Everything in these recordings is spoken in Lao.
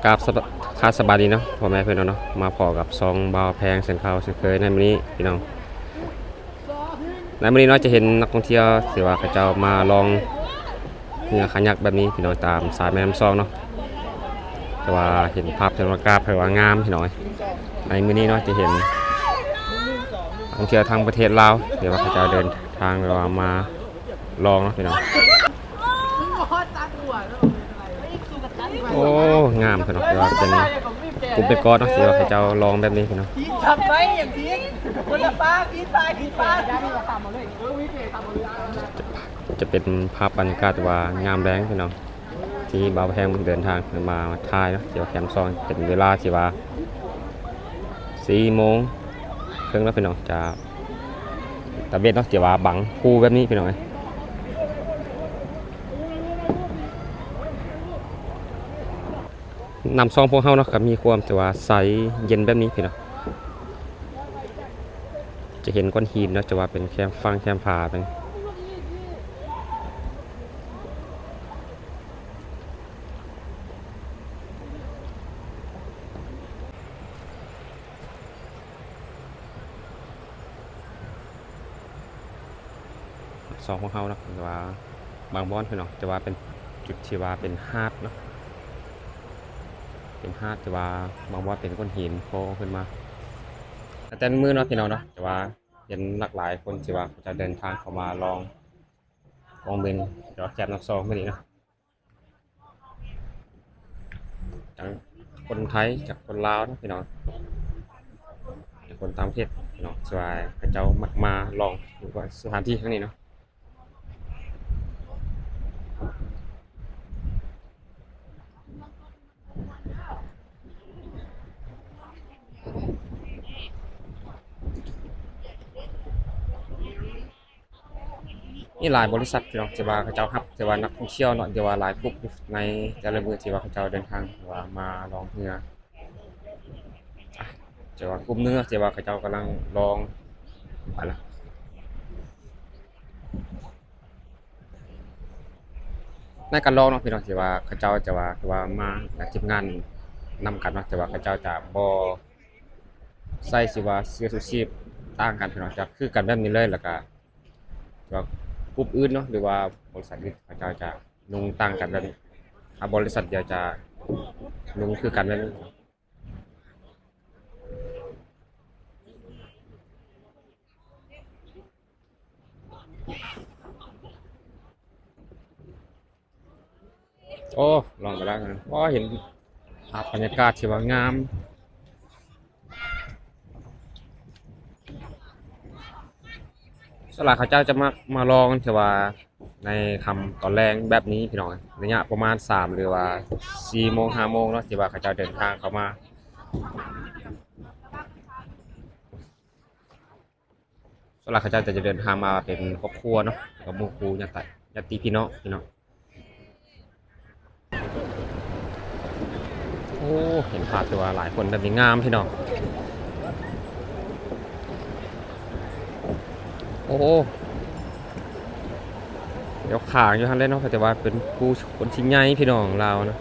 ກາບສະບາ- ກາບສະບາຍດີເນາະ ພໍ່ແມ່ພີ່ນ້ອງເນາະ, ມາພໍ້ກັບຊ່ອງບ່າວແພງເຊັ່ນເກົ່າເຊັ່ນເຄີຍໃນມື້ນີ້ພີ່ນ້ອງ. ໃນມື້ນີ້ເນາະ ຈະເຫັນນັກທ່ອງທ່ຽວທີ່ວ່າເຂົາເຈົ້າມາລ່ອງເຮືອຄາຍັກແບບນີ້ພີ່ນ້ອງ ຕາມສາຍແມ່ນ້ຳຊອງເນາະ. ແຕ່ວ່າເຫັນພາບທຳມະຊາດ ຖືວ່າງາມພີ່ນ້ອງເອີຍ. ໃນມື້ນີ້ເນາະ ຈະເຫັນນັກທ່ອງທ່ຽວທາງປະເທດລາວ ທີ່ວ່າເຂົາເຈົ້າເດີນທາງ ຫຼືວ່າມາ ລອງເນາະພີ່ນ້ອງ. ໂອ້ ງາມພີ່ນ້ອງ ແຕ່ວ່າເປັນກຸ່ມເປັນກ້ອນເນາະ ທີ່ວ່າເຂົາເຈົ້າລອງແບບນີ້ພີ່ນ້ອງ. ຈະເປັນພາບບັນຍາກາດທີ່ວ່າຍາມແລງພີ່ນ້ອງ ທີ່ບ່າວແພງເດີນທາງມາຖ່າຍເນາະ ທີ່ວ່າແຄມຊ່ອງ ເປັນເວລາທີ່ວ່າສີ່ໂມງເຄິ່ງແລ້ວພີ່ນ້ອງ. ຈະ ຕາເວັນເນາະ ທີ່ວ່າບັງພູແບບນີ້ພີ່ນ້ອງເອີຍ. ນ້ຳຊອງພວກເຮົາເນາະ ກໍມີຄວາມທີ່ວ່າໃສເຢັນແບບນີ້ພີ່ນ້ອງ. ຈະເຫັນກ້ອນຫີນເນາະ ຈະວ່າເປັນແຄມຝັ່ງແຄມຜາເປັນ ສອງຂອງເຮົາເນາະ ແຕ່ວ່າບາງບ່ອນພີ່ນ້ອງ ແຕ່ວ່າເປັນຈຸດທີ່ວ່າເປັນຫາດເນາະ ເປັນຫາດທີ່ວ່າບາງບ່ອນເປັນກ້ອນຫີນໂຜ່ຂຶ້ນມາ. ແຕ່ມື້ເນາະພີ່ນ້ອງເນາະ ແຕ່ວ່າເຫັນຫຼາກຫຼາຍຄົນທີ່ວ່າເຂົາເຈົ້າເດີນທາງເຂົ້າມາລອງ ລອງເບິ່ງ ແຕ່ວ່າແຄມນ້ຳຊອງມື້ນີ້ເນາະ. ທັງຄົນໄທ ທັງຄົນລາວເນາະພີ່ນ້ອງ ທັງຄົນຕ່າງປະເທດເນາະ ສ່ວນຫຼາຍເຂົາເຈົ້າມັກມາລອງຢູ່ສະຖານທີ່ແຫ່ງນີ້ເນາະ. ມີຫຼາຍບໍລິສັດພີ່ນ້ອງ ທີ່ວ່າເຂົາເຈົ້າຮັບ ທີ່ວ່ານັກທ່ອງທ່ຽວເນາະ ທີ່ວ່າຫຼາຍກຸ່ມໃນແຕ່ລະມື້ ທີ່ວ່າເຂົາເຈົ້າເດີນທາງ ທີ່ວ່າມາລ່ອງເຮືອ ອ່າ ທີ່ວ່າກຸ່ມໜຶ່ງເນາະ ທີ່ວ່າເຂົາເຈົ້າກຳລັງລ່ອງ ໄປລະ ໃນການລ່ອງເນາະພີ່ນ້ອງ ທີ່ວ່າເຂົາເຈົ້າຈະວ່າ ຄືວ່າມາກັບທີມງານນຳກັນເນາະ ແຕ່ວ່າເຂົາເຈົ້າຈະບໍ່ໃສ່ ຊິວ່າເສື້ອຊູຊີບຕ່າງກັນພີ່ນ້ອງ ຈະຄືກັນແບບນີ້ເລີຍ ແລ້ວກະ ແຕ່ວ່າກຸ່ມອື່ນເນາະ ຫຼືວ່າບໍລິສັດອື່ນ ເຂົາເຈົ້າຈະນຸ່ງຕ່າງກັນແບບນີ້ ຖ້າບໍລິສັດດຽວຈະນຸ່ງຄືກັນແບບນີ້. ໂອ້ ລອງໄປແລ້ວນະ ໂອ້ ເຫັນພາບບັນຍາກາດທີ່ວ່າງາມ. ສ່ວນຫຼາຍເຂົາເຈົ້າຈະມັກມາລອງທີ່ວ່າໃນຄ່ຳຕອນແລງແບບນີ້ພີ່ນ້ອງ ໄລຍະປະມານສາມ ຫຼືວ່າສີ່ໂມງ ຫ້າໂມງເນາະ ທີ່ວ່າເຂົາເຈົ້າເດີນທາງເຂົ້າມາ. ສ່ວນຫຼາຍເຂົາເຈົ້າຈະເດີນທາງມາເປັນຄອບຄົວເນາະ ກັບໝູ່ຄູ່ຍາດຕະ- ຍາດຕິພີ່ນ້ອງພີ່ນ້ອງ. ໂອ້ ເຫັນພາບທີ່ວ່າຫຼາຍຄົນແບບນີ້ງາມພີ່ນ້ອງ. ໂອ້ໂຫ ດຽວຂ້າງຢູ່ຫັ້ນເລີຍເນາະ ແຕ່ວ່າເປັນຜູ້ ຄົນທີ່ໃຫຍ່ພີ່ນ້ອງລາວເນາະ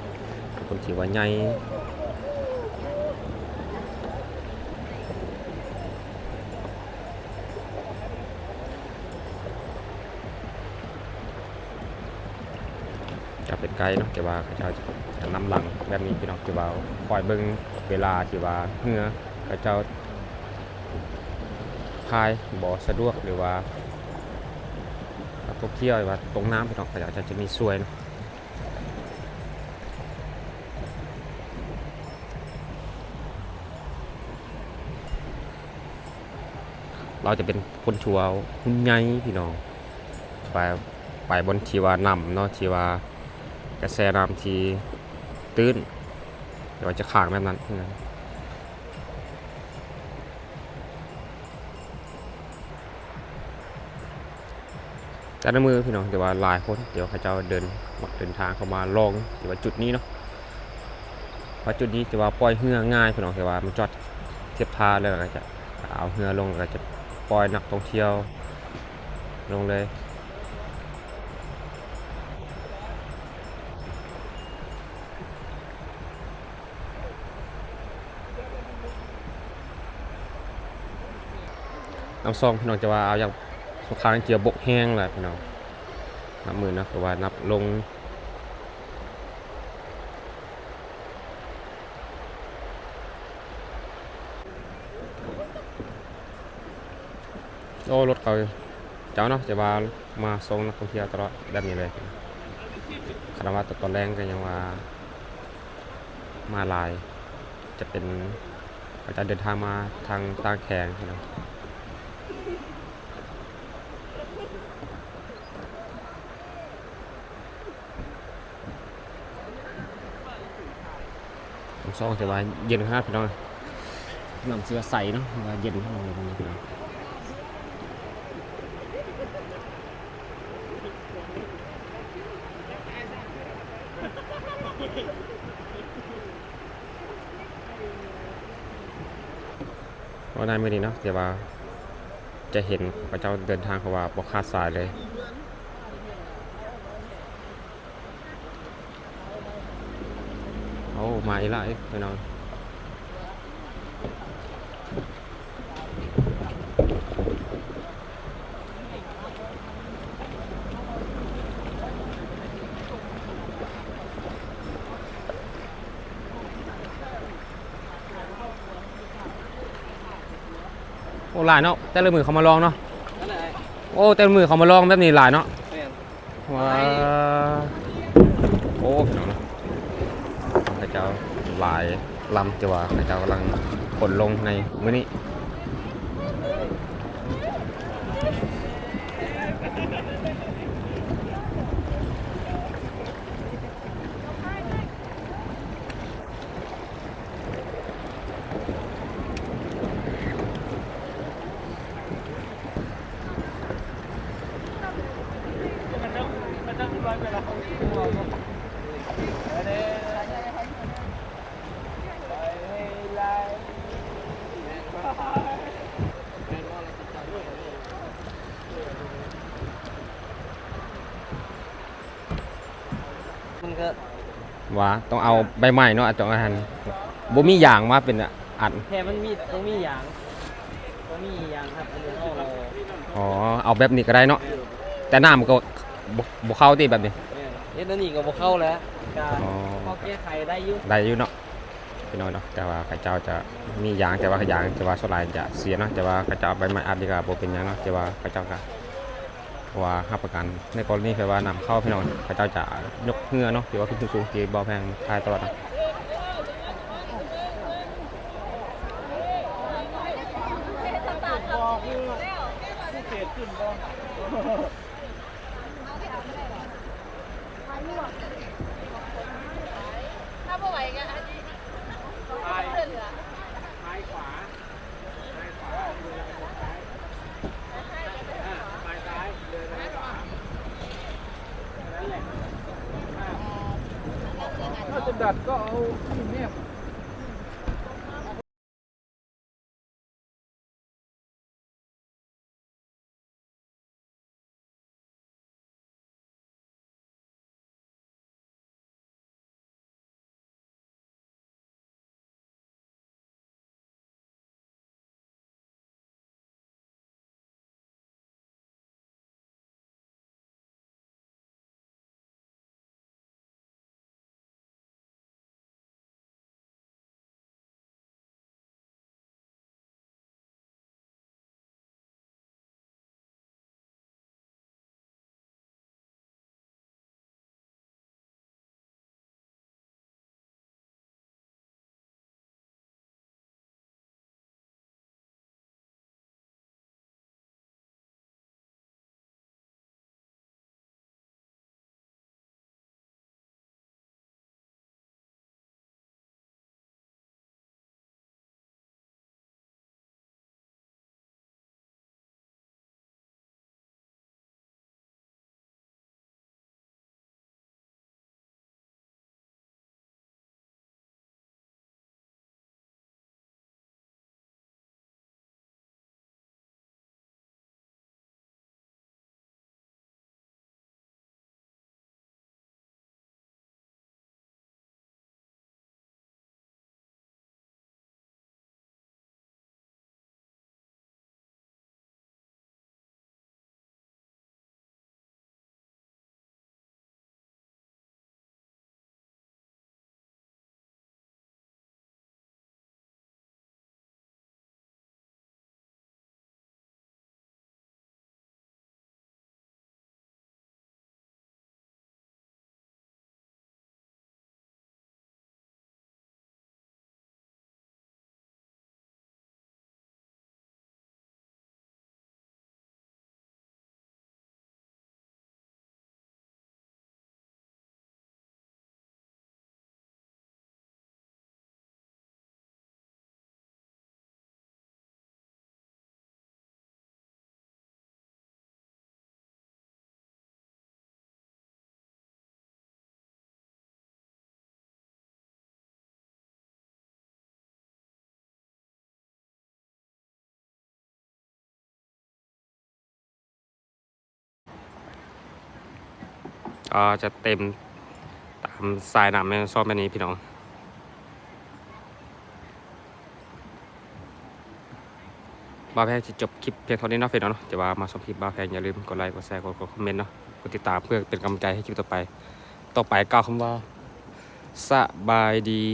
ຄົນທີ່ວ່າໃຫຍ່. ຈະເປັນໄກເນາະ ແຕ່ວ່າເຂົາເຈົ້າຈະນຳຫຼັງແບບນີ້ພີ່ນ້ອງ ທີ່ວ່າຄອຍເບິ່ງເວລາທີ່ວ່າເຮືອເຂົາເຈົ້າພາຍບໍ່ສະດວກ ຫຼືວ່ານັກທ່ອງທ່ຽວ ຫຼືວ່າຕົກນ້ຳພີ່ນ້ອງ ເຂົາເຈົ້າຈະມີຊ່ວຍເນາະ. ລາວຈະເປັນຄົນທີ່ວ່າຮຸ່ນໃຫຍ່ພີ່ນ້ອງ ໄປ ໄປບ່ອນທີ່ວ່ານ້ຳເນາະ ທີ່ວ່າກະແສນ້ຳທີ່ຕື້ນ ແຕ່ວ່າຈະຂ້າງແບບນັ້ນຄືກັນ. ແຕ່ລະມື້ພີ່ນ້ອງ ແຕ່ວ່າຫຼາຍຄົນ ແຕ່ວ່າເຂົາເຈົ້າເດີນ ມັກເດີນທາງເຂົ້າມາລອງ ແຕ່ວ່າຈຸດນີ້ເນາະ ວ່າຈຸດນີ້ ແຕ່ວ່າປ່ອຍເຮືອງ່າຍພີ່ນ້ອງ ແຕ່ວ່າມັນຈອດທຽບທ່າແລ້ວ ແລ້ວກໍຈະເອົາເຮືອລົງ ແລ້ວກໍຈະປ່ອຍນັກທ່ອງທ່ຽວລົງເລີຍ. ນຳຊ່ອງພີ່ນ້ອງ ຈະວ່າເອົາຢ່າງສົງຄາມເກຍບົກແຮງແຫຼະພີ່ນ້ອງ ນັບມື້ເນາະ ຄືວ່ານັບລົງ. ໂອ້ ລົດເຂົາເຈົ້າເນາະ ຈະວ່າມາສົ່ງນັກທ່ອງທ່ຽວຕະຫຼອດແບບນີ້ເລີຍ. ຂະໜາດວ່າຕອນແລງກໍຍັງວ່າມາຫຼາຍ ຈະເປັນ ເຂົາເຈົ້າເດີນທາງມາທາງຕ່າງແຂວງພີ່ນ້ອງ. ນ້ຳຊ່ອງຖືວ່າເຢັນຂະໜາດພີ່ນ້ອງ ນ້ຳເສືອໃສເນາະ ວ່າເຢັນຂະໜາດນີ້ພີ່ນ້ອງ. ເວົ້າໄດ້ມື້ນີ້ເນາະ ແຕ່ວ່າຈະເຫັນເຂົາເຈົ້າເດີນທາງ ເພາະວ່າບໍ່ຂາດສາຍເລີຍ. ໂອ້ ມາອີກແລ້ວພີ່ນ້ອງ. ໂອ້ ຫຼາຍເນາະ ແຕ່ລະມື້ເຂົາມາລອງເນາະ. ໂອ້ ແຕ່ລະມື້ເຂົາມາລອງແບບນີ້ຫຼາຍເນາະ. ວ້າ ໂອ້ ພີ່ນ້ອງເນາະ ເຂົາເຈົ້າຫຼາຍລຳ ແຕ່ວ່າເຂົາເຈົ້າກຳລັງຂົນລົງໃນມື້ນີ້. ມັນກໍ ວ່າຕ້ອງເອົາໃບໄມ້ເນາະ ຕ້ອງອັນ ບໍ່ມີຢາງມາເປັນອັນ ແຄ່ມັນມີ ບໍ່ມີຢາງ ບໍ່ມີຢາງຮັບ ອັນນີ້ເຮົາ ອໍ ເອົາແບບນີ້ກໍໄດ້ເນາະ ແຕ່ນ້ຳກໍບໍ່ ບໍ່ເຂົ້າຕິແບບນີ້. ແມ່ນ ເຮັດແນວນີ້ກໍບໍ່ເຂົ້າແຫຼະ ກໍ ອໍ ພໍແກ້ໄຂໄດ້ຢູ່ ໄດ້ຢູ່ເນາະ. ພີ່ນ້ອງເນາະ ແຕ່ວ່າເຂົາເຈົ້າຈະມີຢາງ ແຕ່ວ່າຢາງ ແຕ່ວ່າສ່ວນຫຼາຍຈະເສຍເນາະ ແຕ່ວ່າເຂົາເຈົ້າເອົາໃບໄມ້ອັດນີ້ກໍບໍ່ເປັນຫຍັງເນາະ ແຕ່ວ່າເຂົາເຈົ້າກໍ ເພາະວ່າຮັບປະກັນໃນກໍລະນີທີ່ວ່ານ້ຳເຂົ້າພີ່ນ້ອງ ເຂົາເຈົ້າຈະຍົກເຮືອເນາະ ທີ່ວ່າຂຶ້ນສູງໆ ທີ່ບ່າວແພງຖ່າຍຕະຫຼອດເນາະ. ຖ້າບໍ່ໄຫວກໍອັນນີ້ ຖ້າຈະດັດກໍເອົານີ້ແນບ. ກໍຈະເຕັມຕາມສາຍນ້ຳແມ່ນ້ອງຊອນແບບນີ້ພີ່ນ້ອງ. ບ່າວແພງຊິຈົບຄລິບພຽງເທົ່ານີ້ເນາະພີ່ນ້ອງເນາະ. ແຕ່ວ່າມາຊົມຄລິບບ່າວແພງ ຢ່າລືມກົດໄລ ກົດແຊ ກົດ ກົດຄອມເມັນເນາະ, ກົດຕິດຕາມເພື່ອເປັນກຳລັງໃຈໃຫ້ຄລິບຕໍ່ໄປ. ຕໍ່ໄປກ່າວຄຳວ່າ ສະບາຍດີ.